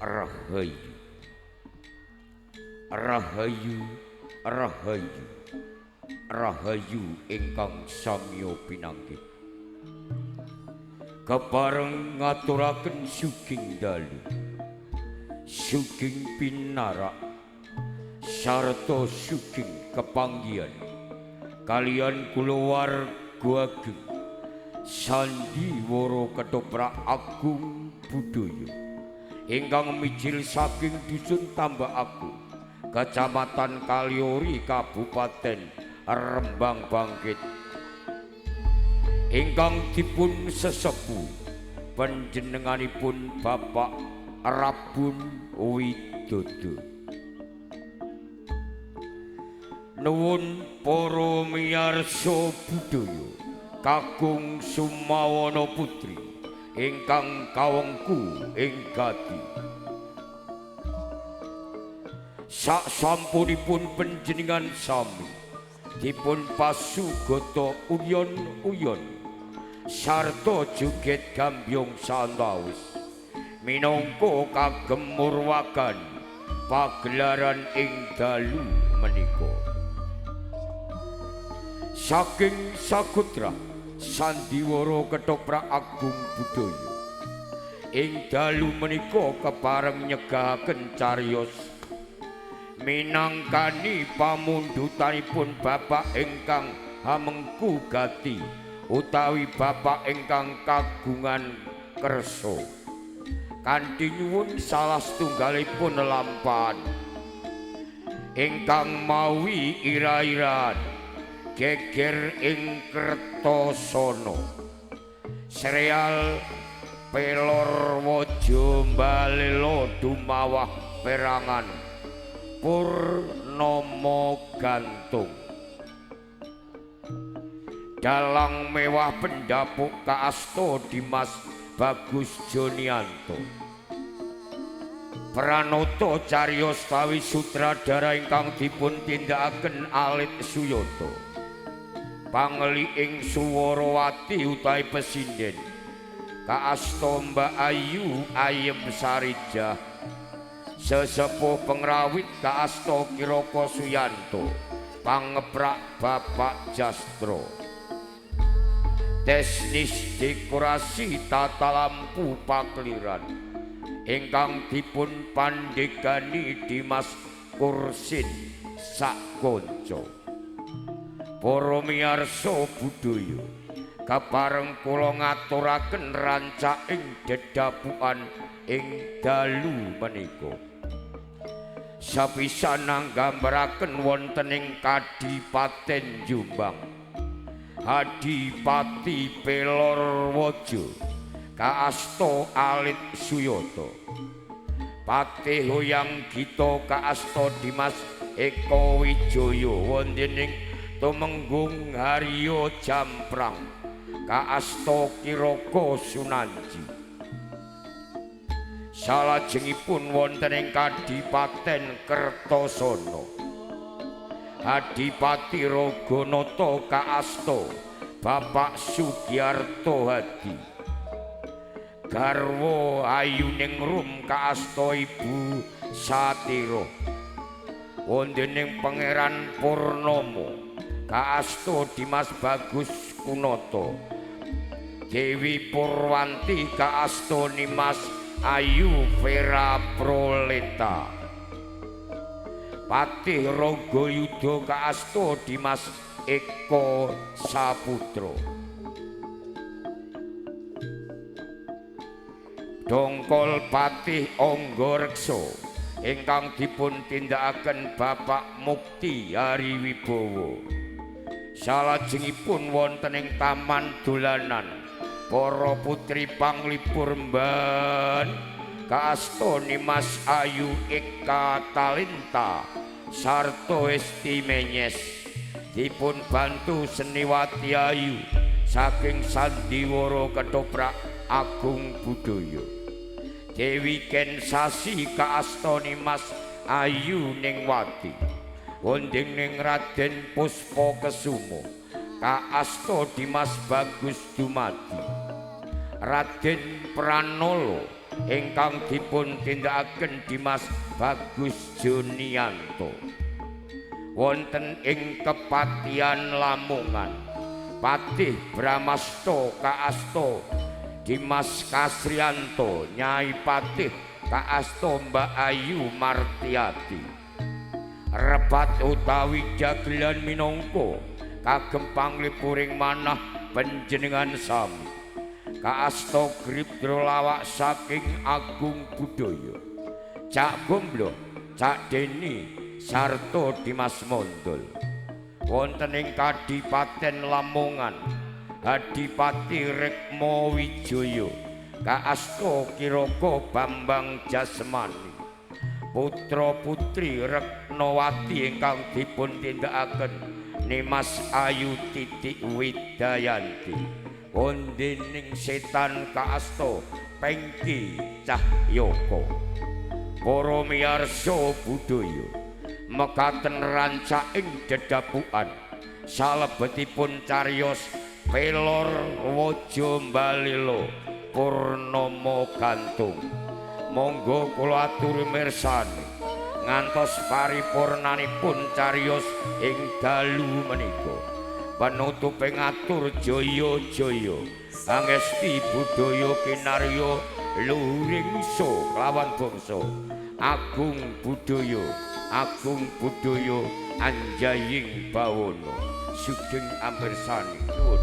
Rahayu, rahayu, rahayu, rahayu ingkang samya pinanggih. Kepareng ngaturaken sugeng dalu, sugeng pinarak, sarta sugeng kepanggihan kalian kulawarga ageng sandiwara ketoprak agung budaya ingkang mijil saking dusun Tambak Agung, Kecamatan Kaliori, Kabupaten Rembang Bangkit. Ingkang dipun sesepu panjenenganipun Bapak Rabun Widodo. Nuwun para miyarsa budaya kakung Sumawana Putri ingkang kawengku ing gati. Sak sampunipun panjenengan sami dipun pasugata uyon-uyon sarta joget gambyong santawis minangka kagem murwakan pagelaran ing dalu menika. Saking sakutra sandiwara ketoprak agung budaya ing dalu menika kepareng nyegahaken cariyos minangkani pamundhutanipun bapak ingkang hamengku gati utawi bapak ingkang kagungan kersa kanthi nyuwun salah setunggalipun lelampahan ingkang mawi ira-iraan geger ing Kertasana Sreal Pelor Waja Mbalela dumawah perangan Purnama Gantung. Dalang mewah pendapuk kaasta Dimas Bagus Jonianto. Pranoto cariyos tawi sutradara ingkang dipun tindakaken Alit Suyoto. Pangeli ing Suwarawati utawi pesinden kaasta Mbak Ayu Ayem Sarijah. Sesepuh pengrawit kaasta Kiroko Suyanto, pangeprak Bapak Jastro. Teknis dekorasi tata lampu pakliran ingkang dipun pandhegani Dimas Kursin Sakonco. Para miyarsa budaya kapareng kula ngaturaken rancaking dedapukan ing dalu menika. Sapisan anggambaraken wonten ing Kadipaten Jombang, Adipati Pelor Waja kaasta Alit Suyoto, Patih Hoyang Gita kaasta Dimas Eko Wijaya wonten ing Tumenggung Haryo Jamprang kaasta Kiroko Sunanji. Salajengipun wonten ing Kadipaten Kertasana, Adipati Raganata kaasta Bapak Sugiarto Hadi, garwa Ayuning Rum kaasta Ibu Satiro, wonten ing Pangeran Purnama kaasta Dimas Bagus Kunata, Dewi Purwanti kaasta Nimas Ayu Vera Proleta, Patih Ragayuda kaasta Dimas Eko Saputra. Dongkol Patih Anggareksa ingkang dipun tindakaken Bapak Mukti Hariwibowo. Salajengipun wonten ing taman dolanan para putri panglipur mban kaasta Nimas Ayu Eka Talinta sarta Esti Menyes dipun bantu Seniwati Ayu saking sandiwara ketoprak agung budaya. Dewi Kensasi kaasta Nimas Ayu Ningwati wonten ing Raden Puspa Kesuma kaasta Dimas Bagus Dumadi, Raden Pranolo ingkang dipun tindakaken Dimas Bagus Jonianto. Wonten ing Kepatihan Lamongan, Patih Bramasto kaasta Dimas Kasrianto, Nyai Patih kaasta Mbak Ayu Martiati. Rebat utawi dagelan minangka kagem panglipuring manah panjenengan sami kaasta Gripdra lawak saking agung budaya Cak Gomblo, Cak Deni sarta Dimas Mondol. Wonten ing Kadipaten Lamongan, Adipati Rekmo Wijaya kaasta Kiraka Bambang Jasmani putra putri Reknawati ingkang dipun tindakaken Nimas Ayu Titik Widayanti kondening setan kaasta Pengki Cahyoko. Para miyarsa budaya mekaten rancaking dedapukan salebetipun cariyos pelor waja mbalelo purnama gantung. Monggo kula aturi mirsani ngantos paripurnanipun cariyos ing dalu menika. Penutupe ngatur jaya jaya angesti budaya kinarya luhuring iso kelawan bangsa agung budaya agung budaya anjaying bawana. Sugeng amirsani nuwun.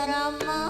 Rama.